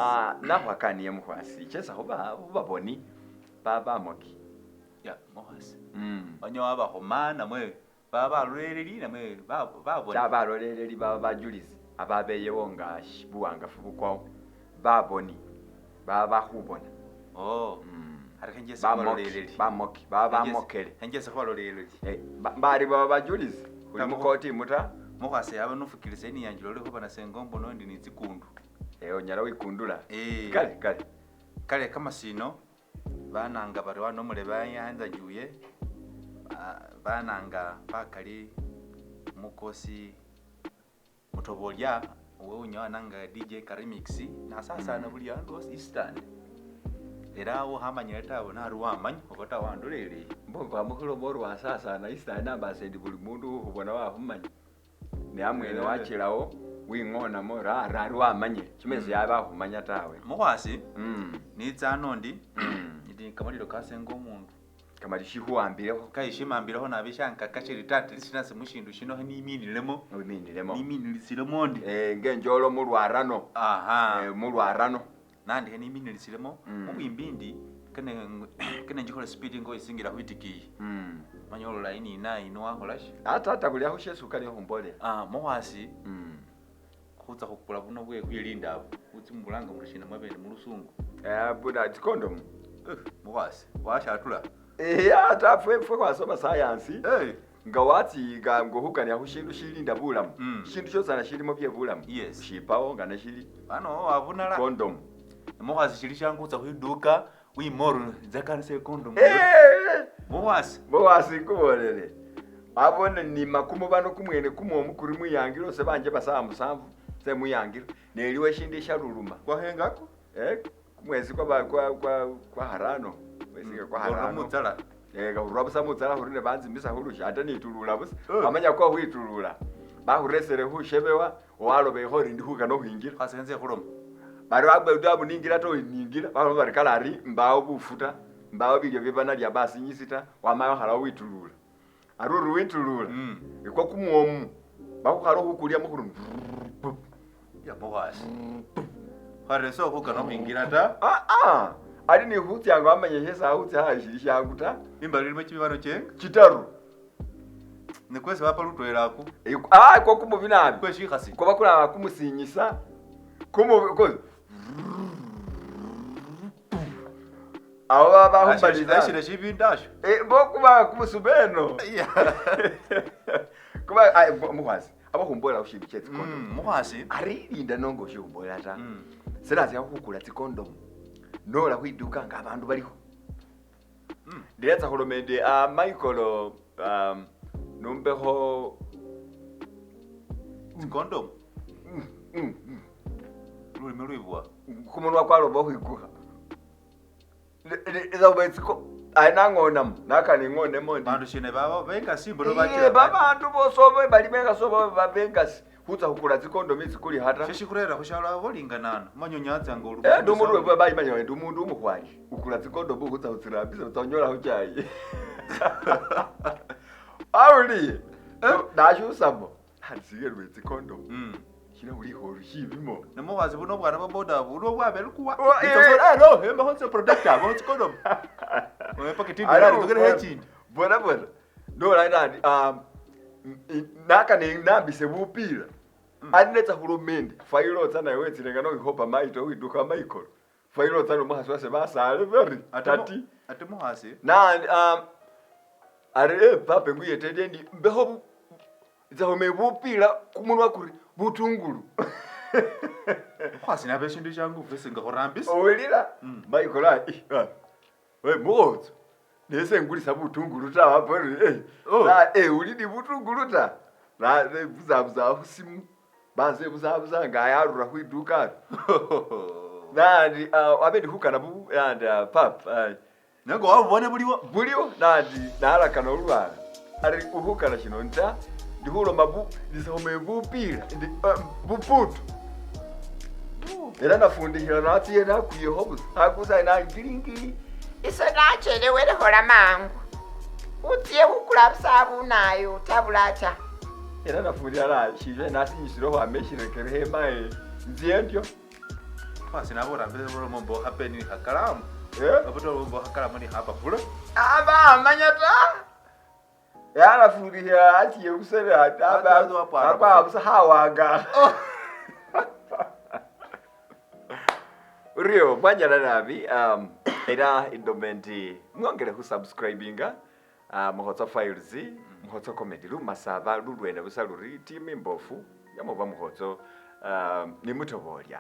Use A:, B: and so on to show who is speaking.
A: Ah, nakhwakaniye mukhwasi chesa khuba khubaboni babamoki.
B: Ya mukhwasi. Wanya wabakhoma namwe baba baloleleli namwe baboni?
A: Ta baloleleli baba bajulizi ababeyewo nga buwangafu bukwawo, baboni baba bakhubona.
B: Oh. Ari khenjese khubaloleleli.
A: Bamoki baba bamokele.
B: Khenjese khubaloleleli.
A: Bari baba bajulizi khuli mukoti imu ta.
B: Mukhasi aba nofukilisa eniyanjila ori khuba nase ngombono ndi ni tsikundu.
A: Onyala wikundula. Kale kale.
B: Kale kamasino bananga bari wanomole bayanza njuye bananga bakali mukosi mutobolya uwe unya wananga DJ Karimix nasasana buli andu osi Eastern era ukhamanyile tawe nari wamanya oba ta wandoleleye.
A: Mbumba mukhuloma ori wasasana Eastern nambasa endi buli mundu ukhubona wakhumanya. Ne amwene wachilawo wingonamo ori ari ari wamanyile chimesi yaba akhumanya tawe.
B: Mukhwasi nitsa ano ndi ndi kamalilo kasenga omundu.
A: Kamali shikhuwambilekho.
B: Kai shimambilekho nabi shankakashile ta at least nase mushindu shino kheniminilemo.
A: Wiminilemo.
B: Niminilisilemo ndi.
A: Ngenjolo mulwarano.
B: Aha.
A: Mulwarano.
B: Nandi kheniminilisilemo mubwimbi ndi kene kene njikhole speed ngoisingila khwitikiyi. Manya olola ini na ino wakhola shi?
A: Ata ata buli akhu shesi ukali khumbolela.
B: Ah, mukhwasi. Khutsa khukula buno bwe khwilinda abu butsi mubulanga muri shina mwabene mulusungu.
A: Buna tsikondomu.
B: Mukhwasi washatula.
A: Ata fwe fwe khwasoma science. Nga watsiga nga khukania khushindu shilinda bulamu. Shindu shosana shilimo bye bulamu.
B: Yes.
A: Shipawo nga neshili.
B: Ano wabunala.
A: Condom.
B: Mukhwasi shili shangu khutsa khwiduka wimoro nzakanisa econdom. Mukhwasi.
A: Mukhwasi nkubolele. Abone ni makumu bano kumwene kumwomu kuri mwiyangilo se banje basaa musanvu se mwiyangilo. Neliwo eshindu shaluluma.
B: Kwakhengako?
A: Kumwesi kwa kwa kwa kwa harano. Mwesi kwa harano.
B: Mutsala.
A: Khurura busa mutsala khuri ne banzimisa khulusha ate nitulula busa. Wamanya kwa khwitulula. Bakhuresere khushebewa walobekho ori ndi khukana okhwingila.
B: Khase nze khuloma.
A: Bari babwe ningila to ningila. Baloma bari kalari mbawo bufuta. Mbawo bilyo bye banalya basinyisi ta. Wamala wakhala witulula. Ari uri witulula. Ikwa kumwomu. Bakhukhala khukulya mukhuru.
B: Ya mukhasi. Kharese khukana khwingila ta.
A: Ali ni khutsya nga wamanya shesi akhutsa khashili shangu ta.
B: Imbali ilimo chimibano chenga?
A: Chitaru.
B: Nekwesi bapa lutwela aku.
A: Kwa kumubi nabi.
B: Kwe shikhasi.
A: Kwa bakula kumusinyisa. Kumubi ko. Abo baba khumbalisa.
B: Ashile shibinda asho.
A: Bokuba kumusubeno. Kuba mukhwasi. Abo khumbola khushindu che tsikondomu.
B: Mukhwasi.
A: Ari linda nongo shikhumbola ta. Selatsia khukula tsikondomu. Nola khwiduka nga abandu balikho. Ndiletsa khuloma endi Michael numbekho
B: tsikondomu. Lulimi lwibwa.
A: Kumunwa kwaloba khwikukha. Etsiko aye nangonamo nakana ingonemo ndi.
B: Bandu shene baba bengasi mbono bachira.
A: Babandu bosobe bali bengasi oba bengasi. Khutsa khukula tsikondomu itsikuli khata.
B: Sheshikhurera khushalo abo linganana. Manyonyatsanga olu.
A: Ndi umundu webwe bayimanya ndi umundu umukhwali. Ukula tsikondomu khutsa khutsirambisa utsonyola khuchayi. Awuliye. Nashusamo. Hansigelwe tsikondomu. Shina ulikho orushibimo.
B: Nemukhasi buno bwana bwa boda buno bwabelikuwa.
A: No,
B: hemba khotse protector, khotse condom. Paketi ndala tokere hechindi.
A: Bona bona. Nola nandi nakane nambise bupira. Anetsa khulumende. Failo tsana wetsile no ikhopa maito widuka Michael. Failo tsana mukhasi wase basale bari. Tati.
B: Ate mukhasi.
A: Na ari pape nguyetende ndi mbekho nzahome bupira kumunwa kuri butungulu.
B: Mukhasi nabe shindu shangu fesinga khurambisa.
A: Owulira? Michael we mukhotso. Nese ngulisa butungulu ta wapori. Uli ni butungulu ta. Na buzabuza khusimu. Banze buzabuza nga yarura khwiduka. Nandi abe ndi khukana bu nandi pap.
B: Nengo wabone buliwo.
A: Buliwo nandi nalakana olwala. Ari ukhukana shino nta ndikhuloma bu ndisome bupira ndi buputu. Era nafundikhila natsiye nakwiyekho busa. Akusa na ngilingili.
C: Ise nachelewele khola mangu. Utsiye khukula busabunayo tabula ta.
A: Era nafundila na shile nasinyisile khwama eshirekere hemaye. Nziye ndyo.
B: Wasina burambire bulomo mbo khapeni ni khakalamu.
A: Eh?
B: Obuto mbo khakalamu ni khapapula.
A: Abamanya ta yalafurira achiye busere
B: Ata-
A: busa khawanga urio mwanyala nabi era indome ndi mwongele khusubscribinga mukhotso files mukhotso comedy lumasaba lulwene busa luri timu imbofu yamuba mukhotso nimutobolya.